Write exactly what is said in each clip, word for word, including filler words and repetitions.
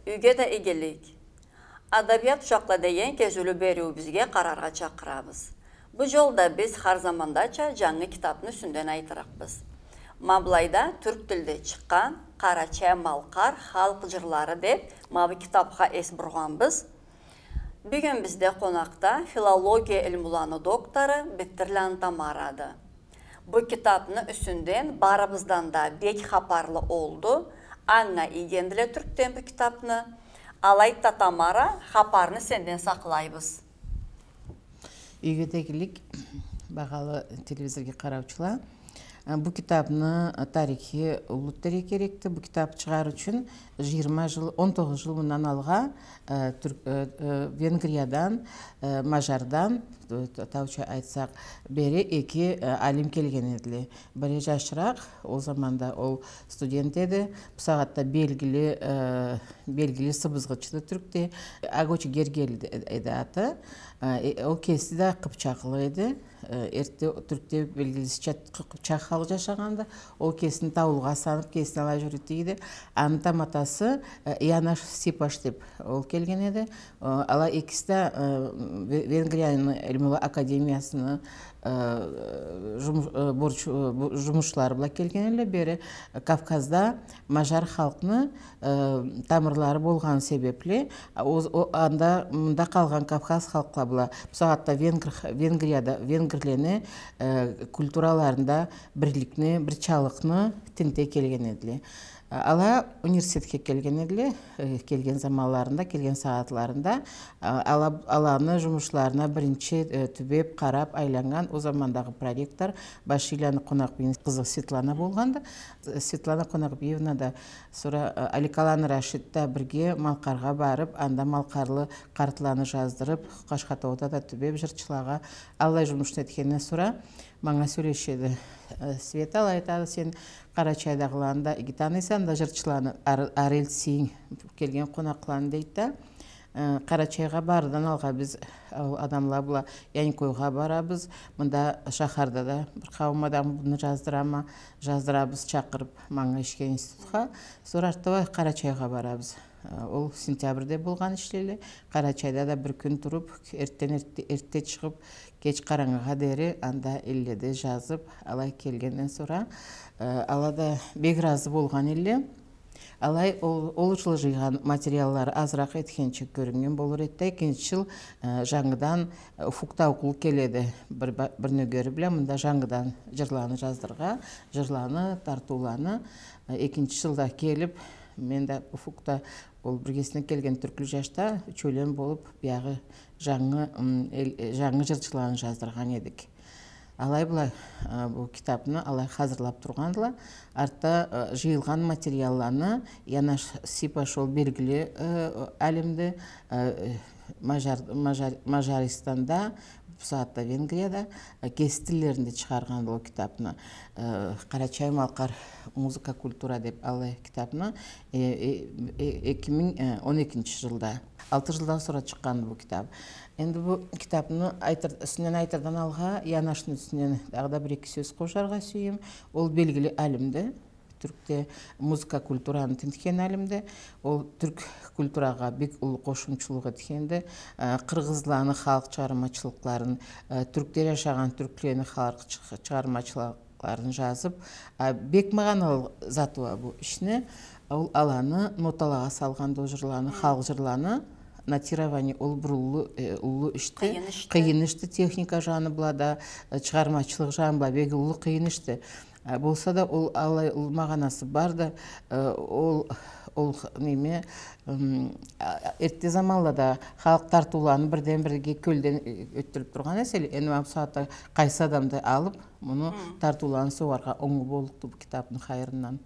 Юйге да игилик. Адабият ушакъла деген кезиулю бериуюбюзге къараргъа чакъырабыз. Бу жолда биз хар замандача жангы китапны юсюнден айтырыкъбыз. Ма былайда тюрк тилде чыкъгъан «Къарачай-малкъар халкъ жырлары» деп ма бу китапха эс бургъанбыз. Бюгюн бизде къонакъда филология илмуланы доктору Битирланы Тамарады. Бу китапны юсюнден барыбыздан да бек хапарлы олду. Анга ийгендиле тюркден бу китапны. Алайды да, Тамара, хапарны сенден сакълайбыз. Юйге да игилик, багъалы телевизоргъа къараучула. Э, бу китапны, э, тарихи уллу дерге керекди. Бу китап чыгъар ючюн жыйырма жыл, он тогъуз жыл мындан алгъа, э, Тюрк-, э, э, Венгриядан, э, Мажардан, э, т-, тауча айтсакъ, бери эки, э, алим келген эдиле. Бири жашыракъ, ол заманда ол студент эди. Бусагъатда белгили, э, белгили сыбызгъычыды тюркде. Агочи Гергели эди аты. Э, э, ол кеси да къыпчакълы эди. Э, эртте Тюркде белгилисича къы-, къыпчакъ халкъ жашагъанды. Ол кесин таулугъа санап, кесин алай жюрюте эди. Аны таматасы, э, Янаш Сипаш деп ол келген эди. Э, ала экиси да, э, Ве-, Венгрияны илмуланы академиясыны, э, жумуш-, э, борч-, э, бу-, жумушлары бла келген эдиле. Бери Кавказда мажар халкъны, э, тамырлары болгъаны себепли, а, о, о, анда, мында къалгъан кавказ халкъла бла, бусагъатда Венгр-, Венгрияда, венгрлени, э, культураларында бирликни, бирчалыкъны тинте келген эдиле. Э, ала университетге келген эдиле, э, келген заманларында, келген сагъатларында, э, ала, аланы жумушларына биринчи, э, тюбеп, къарап айланнган ол замандагъы проректор Башийланы Къонакъбийни къызы Светлана болгъанды. Светлана Къонакъбиевна да, сора, э, Аликаланы Рашид да бирге Малкъаргъа барып, анда малкъарлы къартланы жаздырып, Къашхатауда да тюбеп жырчылагъа, аллай жумушну этгенден сора манга сёлешеди. Э, Света, алай айтады, сен Къарачайдагъыланы да иги таныйса да, жырчыланы, ар-, ары элтсенг келген къонакъланы, дейди да. Э, Къарачайгъа барырдан алгъа биз, э, ол адамла бла Янкойгъа барабыз. Мында шахарда да бир къауум адамны жаздырама, жаздырабыз чакъырып манга ишге, институтха. Сора артда Къарачайгъа барабыз. Э, ол сентябрде болгъан ишлеле. Къарачайда да бир кюн туруп, эртден эртте, эртте чыгъып, кеч къарангыгъа дери анда элледе жазып, алай келгенден сора, э, ала да бек ыразы болгъан элле. Алай ол, ол жылы жыйгъан материаллары азыракъ этгенча кёрюннген болур эди да, экинчи жыл, э, жангыдан, э, Уфукда окъул келеди бир ба-, бир нёгери бла, мында жангыдан жырланы жаздыргъа, жырланы, тартыуланы, э, экинчи жылда келип, мен да Уфукда ол биргесине келген тюрклю жаш да, ючеулен болуп, биягъы жангы, м, эл-, э, жангы жырчыланы жаздыргъан эдик. Алай былай, э, бу китапны алай хазырлап тургъандыла. Артда, э, жыйылгъан материалланы Янаш Сипаш, ол белгили, э, алимди, э, э, Мажар-, Мажар-, Мажаристанда, бусагъатда Венгрияда, э, кеси тиллеринде чыгъаргъанды ол китапны. Э, «Къарачай-малкъар музыка, культура» деп алай китапны, э, э, э, эки минг он экинчи жылда. Алты жылдан сора чыкъгъанды бу китап. Энди бу китапны айтыр-, юсюнден айтырдан алгъа, Янашны юсюнден дагъыда бир-эки сёз къошаргъа сюеме. Ол белгили алимди. Тюркде музыка культураны тинтген алимди. Ол тюрк культурагъа бек уллу къошумчулукъ этгенди. Э, къыргъызланы халкъ чыгъармачылыкъларын, э, тюркде жашагъан тюрклени халкъ чы-, чыгъармачылыкъларын жазып, э, бек магъаналы заты уа бу ишни. Ол аланы ноталагъа салгъанды ол жырланы, халкъ жырланы. Нотирование ол бир уллу, э, уллу ишди. Къыйын ишди. Къыйын ишди, техника жаны бла да, э, чыгъармачылыкъ жаны бла бек уллу къыйын ишди. Э, болса да, ол алай уллу магъанасы барды. Э, ол, ол неме, м, а, эртте заманлада халкъ тартыуланы бирден-бирге кёлден, э, ётдюрюп тургъан эселе, энди ма бусагъатда къайсы адамды алып, муну тартыуланы согъаргъа онгу боллукъду бу китапны хайырындан.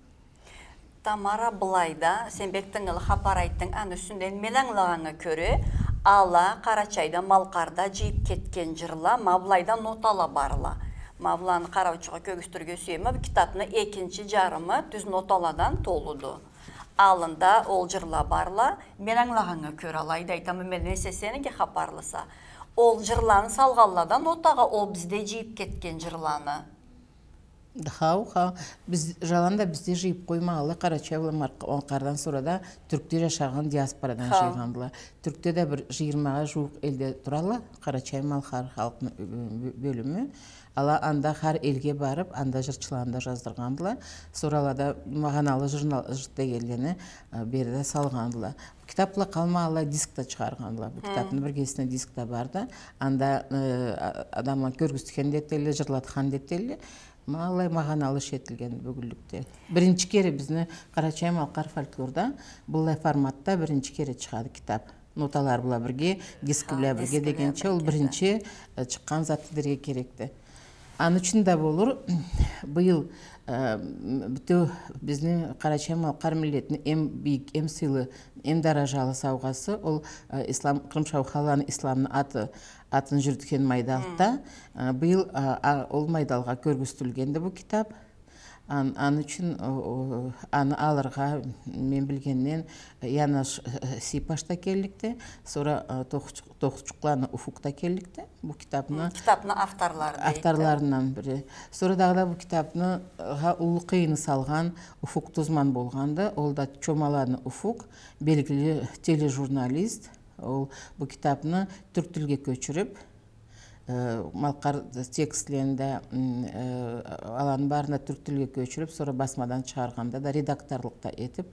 Тамара, былайда, сен бек тынгылы хапар айтдынг, аны юсюнден мен ангылагъаннга кёре, ала Къарачайда, Малкъарда жыйып кетген жырла, ма былайда нотала барла. Ма быланы къараучугъа кёргюзтюрге сюеме, бу китапны экинчи жарымы тюз ноталадан толуду. Аллында ол жырла барла, мен ангылагъаннга кёре, алайды айтама, мен эсе сен иги хапарлыса. Ол жырланы салгъанла да нотагъа, ол бизде жыйып кетген жырланы. Хау, хау. Биз, жаланда бизде жыйып къоймагъанла, Къарачай бла Марк-, Малкъардан сора да Тюркде жашагъан диаспорадан жыйгъандыла. Тюркде да бир жыйырмагъа жууукъ элде туралла, къарачай-малкъар халкъны бё-, бё-, бёлюмю. Ала анда хар элге барып, анда жырчыланы да жаздыргъандыла. Сора ала да магъаналы журнал-, жыр дегенлени, э, бери да салгъандыла. Бу китап бла къалмагъанлай, диск да чыгъаргъандыла. Бу китапны биргесине диск да барды. Анда, э, а-, адамла кёргюзтген да этелле, жырлатхан да этелле. Ма аллай магъаналы иш этилген бюгюнлюкде. Биринчи кере бизни къарачай-малкъар фольклорда быллай форматда биринчи кере чыгъады китап. Ноталар бла бирге, диск бла бирге дегенча, ол биринчи, э, чыкъгъан зат дерге керекди. Аны ючюн да болур, быйыл, э, м, бютеу бизни къарачай-малкъар миллетни эм бийик, эм сыйлы, эм даражалы саугъасы, ол, э, Ислам, Кърымшаухаланы Исламны аты, атын жюрютген майдалда, э, быйыл, а, а, ол майдалгъа кёргюзтюлгенди бу китап. Ан-, аны ючюн, о, о, аны алыргъа, мен билгенден, э, Янош, э, Сипаш да келликди, сора, э, Тохуч-, Тохучукъланы Уфук да келликди. Бу китапны авторларындан бири. Сора дагъыда бу китапны, э, уллу къыйыны салгъан Уфук Тузман болгъанды. Ол да Чомаланы Уфук, белгили тележурналист. Ол бу китапны тюрк тилге кёчюрюп, э, малкъар текстлерин да, м, э, аланы барын да тюрк тилге кёчюрюп, сора басмадан чыгъаргъанда да редакторлукъ да этип,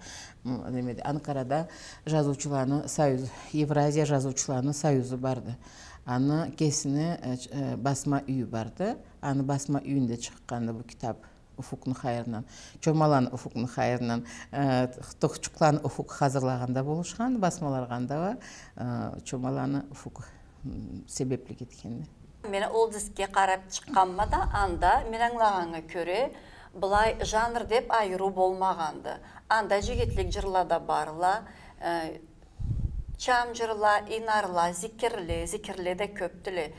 м, немеди, Анкарада жазыучуланы союзу, Евразия жазыучуланы союзу барды. Аны кесини, э, ч-, э, басма юйю барды. Аны басма юйюнде чыкъгъанды бу китап. Уфукну хайырындан, Чомаланы Уфукну хайырындан, э, Тохучукъланы Уфук хазырлагъанда болушхан, басмаларгъа да, э, Чомаланы Уфук, м, себепли кетгенди. Мен ол дискге къарап чыкъгъанма да, анда, мен ангылагъаннга кёре, былай жанр деп айырыу болмагъанды. Анда жигитлик жырла да барла, э, чам жырла, инарла, зикирле, зикирле да кёпдюле.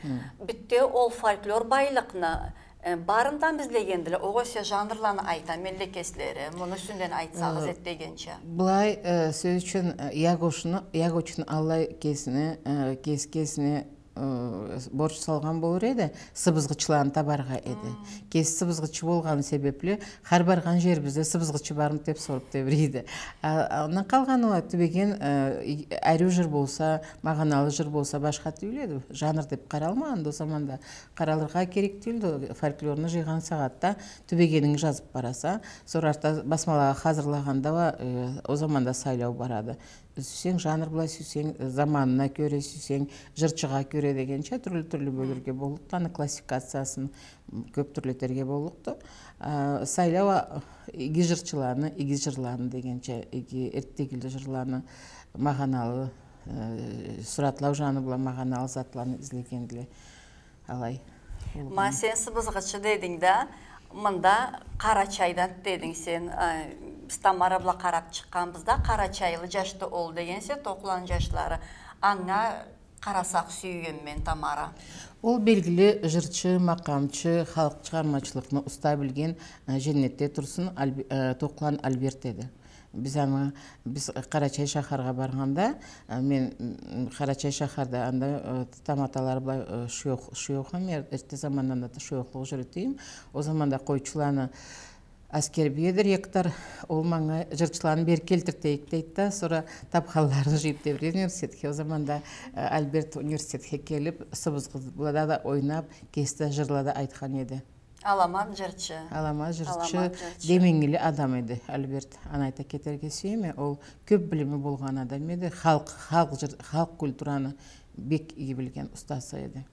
Бютеу ол фольклор байлыкъны, э, барын да излегендиле. Огъесе жанрланы айта, меллекеслери, муну юсюнден айтсагъыз эди дегенча. Былай, э, сёз ючюн, э, Ягошну, Ягочну аллай кесине, э, кес-, кесине э, борч салгъан болур эди, сыбызгъычыланы табаргъа эди. Кеси сыбызгъычы болгъаны себепли, хар баргъан жерибизде сыбызгъычы бармы деп соруп тебирейди. А, а, андан къалгъаны уа тюбеген, э, и-, ариу жыр болса, магъаналы жыр болса, башха тюйюл эди. Жанр деп къаралмагъанды ол заманда. Къаралыргъа керек тюйюлдю. Фольклорну жыйгъан сагъатда тюбегенинги жазып бараса, сора артда басмалагъа хазырлагъанда уа, э, ол заманда сайлау барады. Сюйсенг жанр бла, сюйсенг, э, заманына кёре, сюйсенг жырчыгъа кёре дегенча тюрлю-тюрлю бёлюрге боллукъду. Аны классификациясын, м, кёп тюрлю этерге боллукъду. А, сайлау а, иги жырчыланы, иги жырланы дегенча, иги эртдегили жырланы, магъаналы, э, суратлау жаны бла магъаналы затланы излегендиле. Алай. Ма сен сыбызгъычы дединг да, мында Къарачайдан дединг сен, э, биз Тамара бла къарап чыкъгъанбыз да, къарачайлы жашды ол дегенсе, Токъланы жашлары. Анга къарасакъ сюеме мен, Тамара. Ол белгили жырчы, макъамчы, халкъ чыгъармачылыкъны уста билген, э, женнетде турсун, Альб-, э, Токъланы Альберт эди. Биз аны, биз Къарачай шахаргъа баргъанда, э, мен, м, Къарачай шахарда анда, э, таматалар бла, э, шуёх-, шуёхум, эр-, эртте замандан да шуёхлукъ жюрютеме. Ол заманда къойчуланы Аскербий эди ректор, ол манга жырчыланы бери келтиртейик дейди да, сора тапханларын жыйып тебиреди университетге. Ол заманда, э, Альберт университетге келип, сыбызгъы бла да ойнап, кеси да жырла да айтхан эди. Аламат жырчы. Аламат жырчы, аламат жырчы. Деменгили адам эди Альберт. Аны айта кетерге сюеме, ол кёп билими болгъан адам эди. Халкъ, халкъ жыр-, халкъ культураны бек иги билген устасы эди.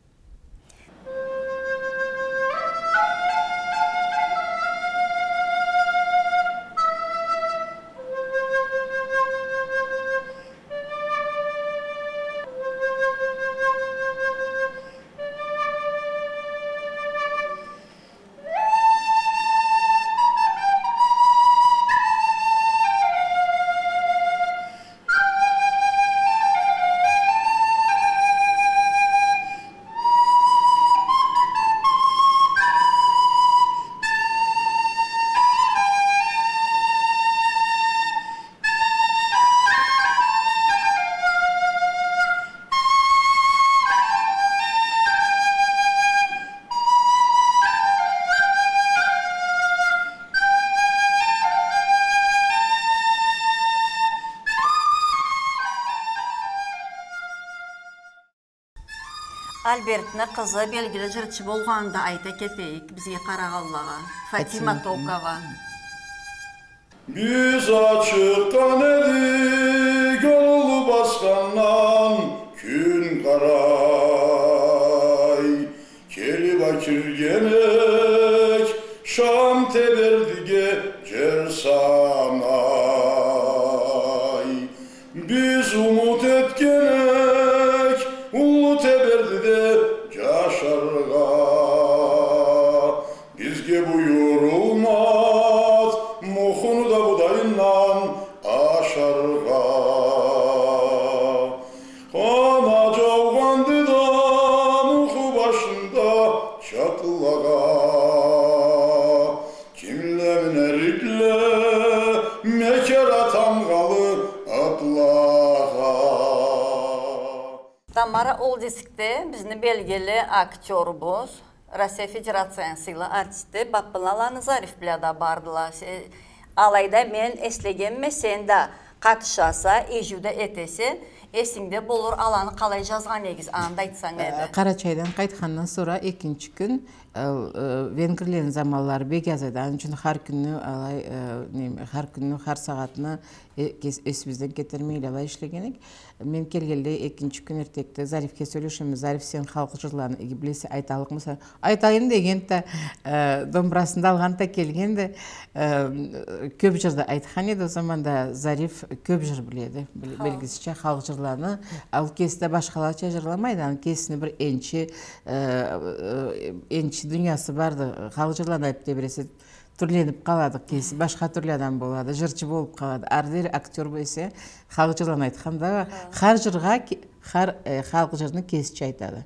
Альбертни къызы белгили жырчы болгъанын да айта кетейик бизге къарагъанлагъа. Фатима Фатима. Токова. Биз ачыкъгъан эдик ол уллу басхандан кюн къарай. Келип а кирген эк Шам Тебердиге жер санай. Биз умут этген эк уллу Тебердиде жашаргъа. Бизге буюрулмад мухуну да будайындан ашаргъа. Къана жаугъанды да муху башында чатлагъа. Кимле минерикле мекера тамгъалы атлагъа. Тамара, ол дискде бизни белгили актёрубуз, Россия Федерацияны сыйлы артисти Баппыналаны Зариф бла да бардыла. Се-, алайда мен эслегенме, сен да къатышаса, эжиу да этесе, эсингде болур, аланы къалай жазгъан эдигиз, аны да айтсанг эди. Э, Къарачайдан къайтхандан сора экинчи кюн, э, э, венгрлени заманлары бек аз эди, аны ючюн хар кюнню алай, э, неме, хар кюнню, хар сагъатны, э, кес-, эсибизден кетермейин алай ишлеген эдик. Мен келгенлей экинчи кюн эртекде Зарифге сёлешеме, Зариф, сен халкъ жырланы иги билесе, айталлыкъмыса? Айтайым дегенди да, э, домбырасын да алгъанды да келгенди, э, кёп жыр да айтхан эди. Ол заманда Зариф кёп жыр биледи, бил-, Хо. Белгисича халкъ жырланы. Ол кеси да башхалача жырламайды, аны кесини бир энчи, э, э, энчи дуниясы барды. Халкъ жырланы айтып тебиресе, тюрленип къалады, кеси башха тюрлю адам болады, жырчы болуп къалады. Ары дери актёр болса, халкъ жырланы айтханда, хар жыргъа ке-, хар, э, халкъ жырны кесича айтады.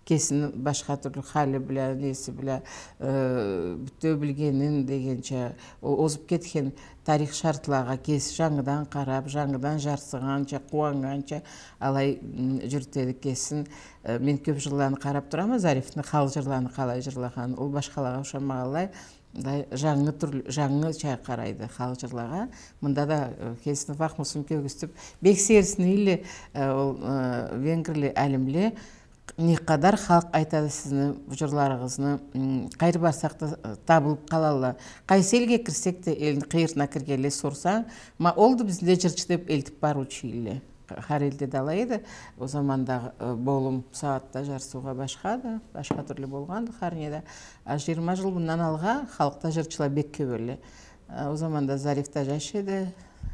Кесини башха тюрлю халы бла, неси бла, э, бютеу билгенин дегенча, о-, озуп кетген тарих шартлагъа кеси жангыдан къарап, жангыдан жарсыгъанча, къууаннганча алай, м, жюрютеди кесин. Э, мен кёп жырланы къарап турама, Зарифни халкъ жырланы къалай жырлагъанын, ол башхалагъа ушамагъанлай, да, жангы тюрлю, жангыча къарайды халкъ жырлагъа. Мында да, э, кесини фахмусун кёргюзтюп, бек сейирсинейле, э, ол, э, венгрли алимле, не къадар халкъ айтады сизни жырларыгъызны, м, къайры барсакъ да, э, табылып къалалла. Къайсы элге кирсек да, элни къыйырына киргенлей сорсанг, ма, олду бизни да жырчы деп элтип барыучу эдиле. Хар элде да алай эди. Ол заманда, э, болум, сагъатда жарсыугъа башхады, башха тюрлю болгъанды хар неда. А жыйырма жыл мындан алгъа халкъда жырчыла бек кёбелле. Э, ол заманда Зариф да жаш эди.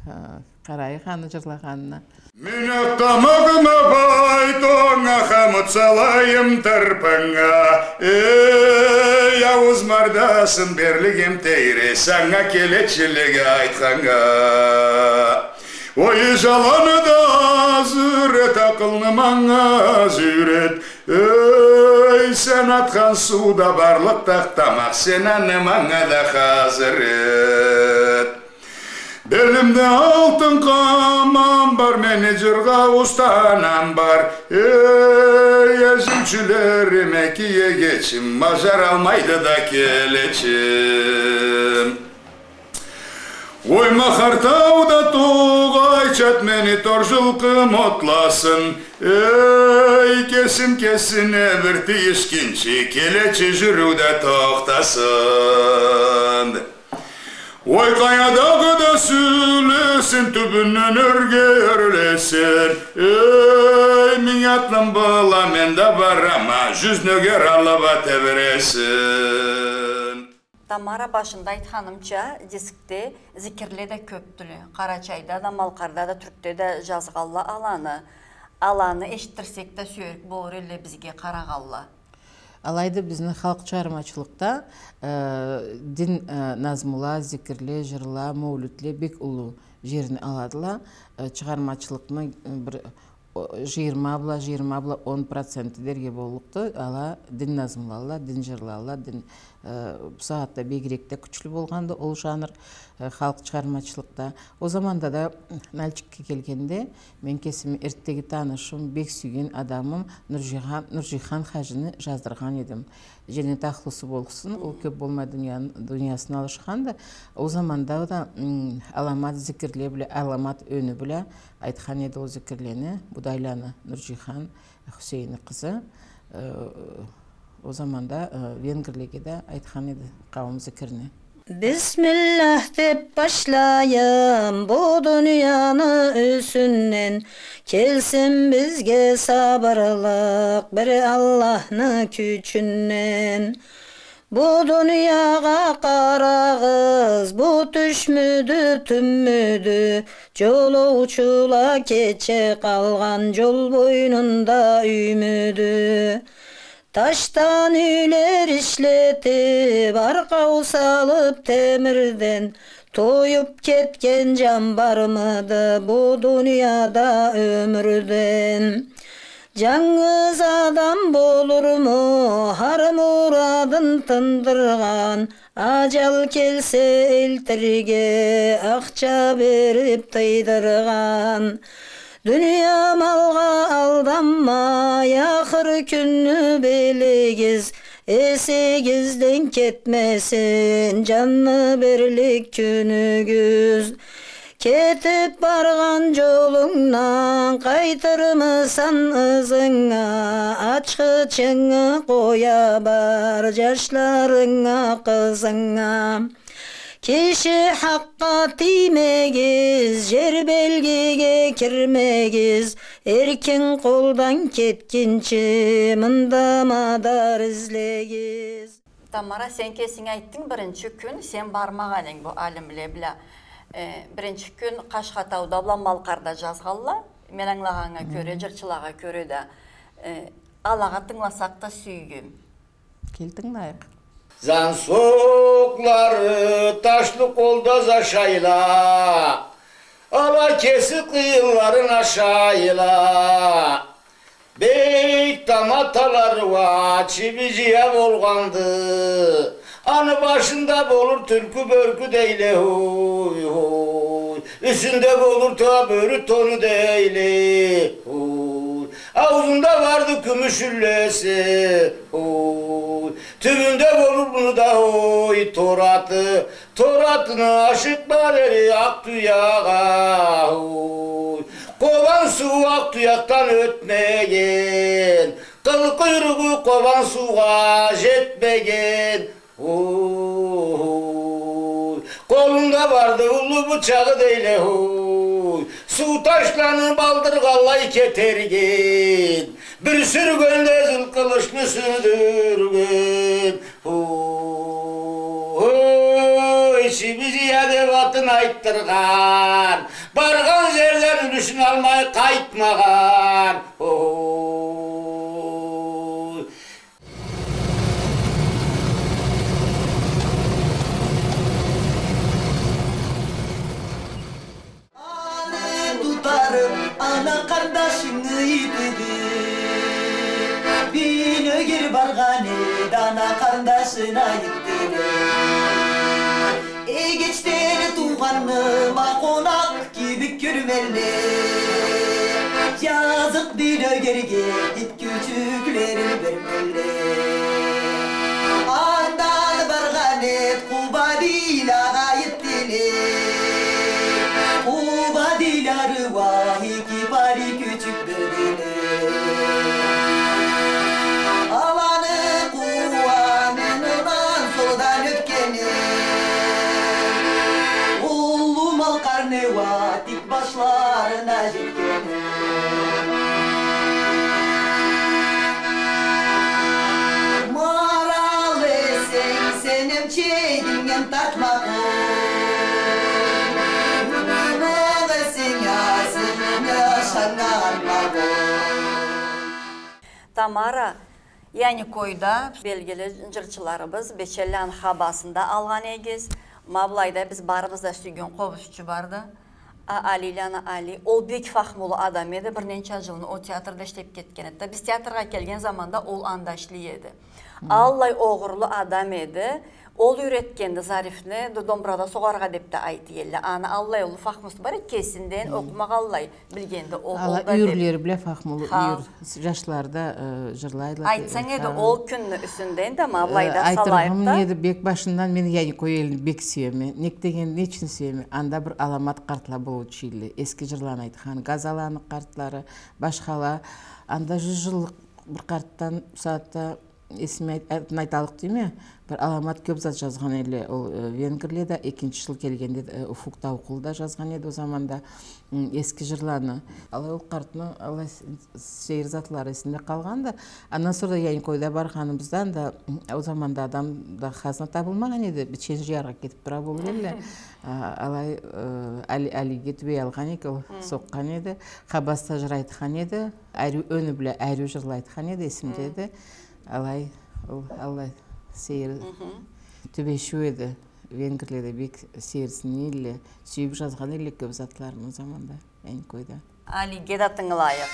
Э, къарайыкъ аны жырлагъанына. Мен ак тамагъыма байтонг, хамут салайым тырпыннга. Эй, ауз мардасын берлигим тийре, санга келечилик айтханнга. Ой, жаланы да азыр эт, акъылны манга зюйрет. Эй, сен атхан сууда барлыкъ тахтамакъ, сен аны манга да хазыр эт. Белимде алтын къамам бар, мени жыргъа устанам бар. Эй, эжиучюлерим, эки эгечим, бажаралмайды да келечим. Ой, Махартауда туугъай чат мени тор жылкъым отласын. Эй, кесим кесине бир тийишгинчи, келечи жюрюу да тохтасын. Ой, къаядагъы да сюлесин, тюбюнден ёрге ёрлесин. Эй, минг атлым бла мен да барама, жюз нёгер алып а тебиресин. Тамара, башында айтханымча, дискде зикирле да кёпдюле. Къарачайда да, Малкъарда да, Тюркде да жазгъалла аланы. Аланы эшитдирсек да, сюерик болур элле бизге къарагъалла. Алайды, бизни халкъ чыгъармачылыкъда, э, дин, э, назмула, зикирле, жырла, мёулютле бек уллу жерни аладыла. Э, чыгъармачылыкъны, э, бир, о, жыйырма бла, жыйырма бла он проценти дерге боллукъду. Ала дин назмулалла, дин жырлалла, дин, э, бусагъатда бегирек да кючлю болгъанды ол жанр, э, халкъ чыгъармачылыкъда. Ол заманда да Нальчикге келгенде, мен кесими эртдеги танышым, бек сюйген адамым Нуржихан, Нуржихан Хажини жаздыргъан эдим. Женнет ахлусу болсун, ол кёп болмай дунияны, дуниясын алышханды. Ол заманда да, м, аламат зикирле бла, аламат ёню бла айтхан эди ол зикирлени Будайланы Нуржихан Хусейинни къызы. Э, ол заманда, э, венгрлеге да айтхан эди къауум зикирни. Бисмиллях деп башлайым бу дунияны юсюнден, келсин бизге сабырлыкъ бир Аллахны кючюнден. Бу дуниягъа къарагъыз, бу тюшмюдю, тюнмюдю? Жолоучула кече къалгъан, жол бойнунда юймюдю? Ташдан юйлер ишлетип, аркъау салып темирден, тоюп кетген жан бармыды бу дунияда ёмюрден? Жангыз адам болурму хар мурадын тындыргъан, ажал келсе элтирге, акъча берип тыйдыргъан? Дуния малгъа алданмай, ахыр кюнню билигиз, эсигизден кетмесин жанны берлик кюнюгюз. Кетип баргъан жолунгдан къайтырмысан ызынга? Ачхычынгы къоя бар, жашларынга, къызынга. Киши хакъгъа тиймегиз, жер белгиге кирмегиз, эркин къолдан кетгинчи мында мадар излегиз. Тамара, сен кесинг айтдынг, биринчи кюн сен бармагъан эдинг бу алимле бла. Э, биринчи кюн Къашхатауда бла Малкъарда жазгъанла. Мен ангылагъаннга кёре, жырчылагъа кёре да, э, алагъа тынгыласакъ да сюйюм. Кел, тынгылайыкъ. Зансокълары ташлы къолда зашайла, ала кесип къыйынларын ашайла. Бек таматалары уа чибижия болгъанды. Аны башында болур тюлкю бёркю дейле, хой, хой. Юсюнде болур туа бёрю тону дейле, хой. Ауузунда барды кюмюш юллеси, хой. Тюбюнде болур муну да, хой, тораты. Торатыны ашыкъма дери акъ туякъгъа, хой. Къобан суу акъ туякъдан ётмеген, къыл къуйругъу къобан суугъа жетмеген, хой. Къолунда барды уллу бычагъы дейле, хой. Суу ташланы балдыргъанлай кетерген, бир сюргенде зыл къылычны сюндюрген. Хой, чибижия деп атын айтдыргъан, баргъан жерден юлюшюн алмай къайтмагъан. Хой. Аны тутарып, ана къарндашынгы итиди. Билёгер баргъан эди, ана къарндашына итиди. Эгечден туугъанны ма къонакъ кибик кёрмелле. Жазыкъ Билёгерге, ит кючюклерин бермелле. Андан баргъан эди Къубадийлагъа ит тилеп, къубадийлары уа эки пари кючюк бердиле. Аланы къууанындан солдан ётгени, уллу Малкъарны уа тик башларына жетгени. Марал эсенг, сен эм чегингден тартма къой. Къонакъ эсенг, асынгдан ашанг ма къой. Тамара, Яникойда белгили жырчыларыбыз Беченланы хабасын да алгъан эдигиз. Ма былайда биз барыбыз да сюйген къобузчу барды. А, Алийланы Али, ол бек фахмулу адам эди, бир ненча жылны ол театрда ишлеп кетген эди да. Биз театргъа келген заманда ол анда ишлей эди. Хы. Аллай огъурлу адам эди. Ол юйретгенди Зарифни, ду-, домбурада согъаргъа деп да айта элле. Аны аллай уллу фахмусу бар эди, кесинден окъумагъанлай. Билгенди ол, ала ол да деп. Юйюрлери бла фахмулу, ха, юйюр, жашлары да, э, жырлайла. Айтсанг эди, ол кюнню юсюнден да, ма, э, былайда айтыргъым салайыкъ да. Эди, бек башындан мен Яникой элин бек сюеме. Нек дегенде, не ючюн сюеме? Анда бир аламат къартла болуучу эдиле. Эски жырланы айтхан, Газаланы къартлары, башхала. Анда жюз жыллыкъ Бир къартдан бусагъатда эсиме айт-, атын айталлыкъ тюйюлме, бир аламат кёп зат жазгъан эдиле ол, э, венгрле да, экинчи жыл келгенде, э, Уфук Таукъулу да жазгъан эди ол заманда, м, эски жырланы. Алай ол къартны алай с-, сейир затлары эсимде къалгъанды. Андан сора да Янькойда баргъаныбызда да, м, ол заманда адам да хазна табылмагъан эди, бичен жыяргъа кетип тура болур эдиле. А, алай, э, Али-, Алиге тюбей алгъан эдик, ол сокъгъан эди. Хабаста жыр айтхан эди. Ариу, ёню бла ариу жырла айтхан эди, эсимдеди. Алай, ол, алай, сейир тюбешиу эди. Венгрле да бек сейирсине эдиле, сюйюп жазгъан эдиле кёп затларын ол заманда, Янькойда. Алиге да тынгылайыкъ.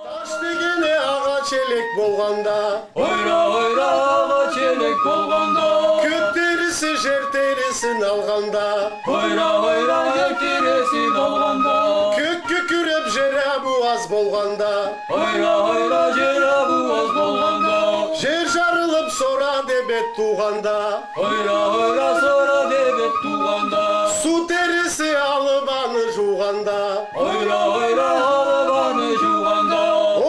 Таш дегени агъач элек болгъанда. Ойра, ойра, агъач элек болгъанда. Кёк терриси жер террисин алгъанда. Ойра, ойра, жер террисин алгъанда. Кёк кюкюреп жер абуаз болгъанда. Ойра, ойра, жер абуаз болгъанда. Жер жарылып сора деп эт туугъанда. Ойра, ойра, сора деп эт туугъанда. Суу терриси алып аны жуугъанда. Ойра, ойра, алып аны жуугъанда.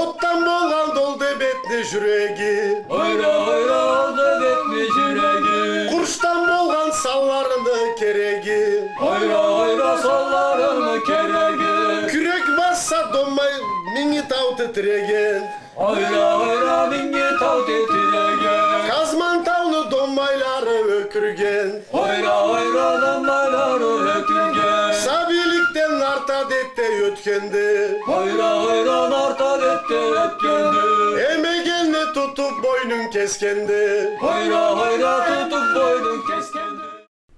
Отдан болгъан дол деп этни жюреги. Ойра, ойра, ол деп этни жюреги. Къурчдан болгъан санларыны кереги. Ойра, ойра, санларыны кереги. Кюрек басса домай минги тау титиреген. Ойра, ойра, минги тау титиреген. Казман тауну домайлары ёкюрген. Ойра, ойра, домайлары ёкюрген. Сабийликден нарта детде ётгенди. Ойра, ойра, нарта детде ётгенди. Эмегенни тутуп бойнун кескенди. Ойра, ойра, тутуп бойнун кескенди.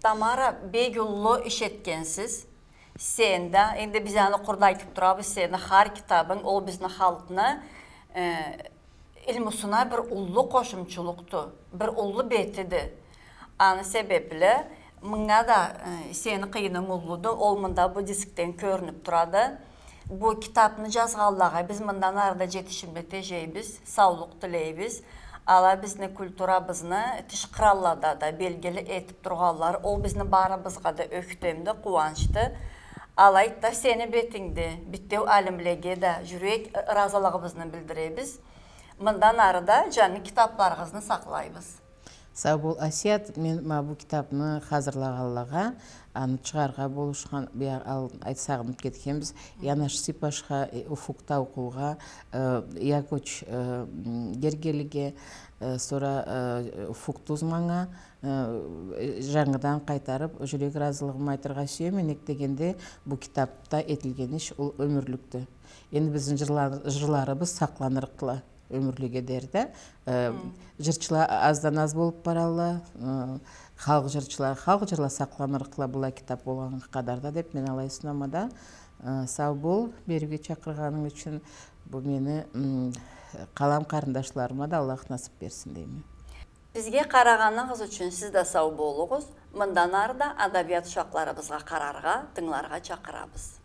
Тамара, бек уллу иш этгенсиз. Сен да, энди биз аны къуру да айтып турабыз, сени хар китабынг, ол бизни халкъны, э, илмусуна бир уллу къошумчулукъду, бир уллу бетиди. Аны себепли, мынга да, э, сени къыйынынг уллуду, ол мында бу дискден кёрюнюп турады. Бу китапны жазгъанлагъа биз мындан ары да жетишимле тежейбиз, саулукъ тилейбиз. Ала бизни культурабызны тыш къраллада да белгили этип тургъанлар, ол бизни барыбызгъа да ёхтемди, къууанчды. Алайды да, сени бетингди, битеу алимлеге да жюрек ыразылыгъыбызны билдиребиз. Мындан ары да жангы китапларыгъызны сакълайбыз. Сау бол, Асият. Мен ма бу китапны хазырлагъанлагъа, аны чыгъаргъа болушхан, бир ал-, айт, сагъынып кетгенбиз. Янаш Сыйпашха, э, Уфук Таукъулгъа, э, Ягоч, э, м, Гергелиге, э, сора, э, Уфук Тузманнга, э, жангыдан къайтарып, жюрек ыразылыгъымы айтыргъа сюеме. Нек дегенде, бу китапда этилген иш ол ёмюрлюкдю. Энди бизни жырла-, жырларыбыз сакъланырыкъла ёмюрлюге дери да. Э, жырчыла аздан аз болуп баралла. Э, халкъ жырчыла, халкъ жырла сакъланырыкъла была китап болгъан къадарда деп мен алай сунама да. Э, сау бол бериуге чакъыргъанынг ючюн. Бу мени, м, къалам къарындашларыма да Аллах насып берсин дейме. Бизге къарагъаныгъыз ючюн сиз да сау болугъуз. Мындан ары да адабият ушакъларыбызгъа къараргъа, тынгыларгъа чакъырабыз.